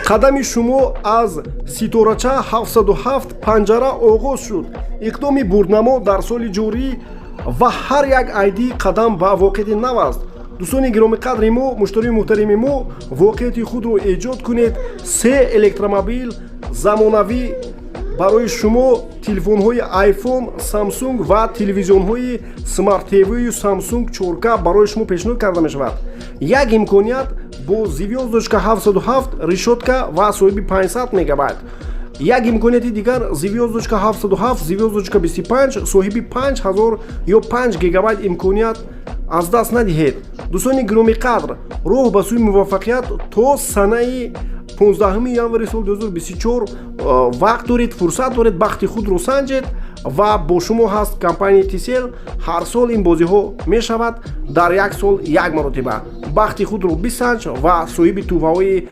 Қадами шумо аз ситорача 707 панҷара оғоз шуд. Иқдоми бурднамо дар соли ҷорӣ ва ҳар як айди қадам ба воқеияти нав аст. Дӯстони гиромиқадри мо, муштарии муҳтарими мо, воқеияти худро эҷод кунед. Се электромобил замонавӣ барои шумо, телефонҳои iPhone, Samsung ва телевизионҳои Smart TV Samsung 4K барои шумо пешниҳод карда мешавад. Як имконият бо звёздочка 707 решётка ва соҳиби 500 мегабайт, як имконияти дигар звёздочка 707 звёздочка 25, соҳиби 5000 ё 5 гигабайт. Имконият аз даст надиҳед. Дӯстони гиромиқадр, роҳ ба сӯи муваффақият. То санаи 15 январи соли 2024 вақт доред, фурсат доред, бахти худро санҷед ва бо шумо ҳаст компанияи Тисел. Ҳар сол ин бозиҳо мешавад, дар як сол як маротиба бахти худро бисанҷ ва соҳиби тӯҳфаҳои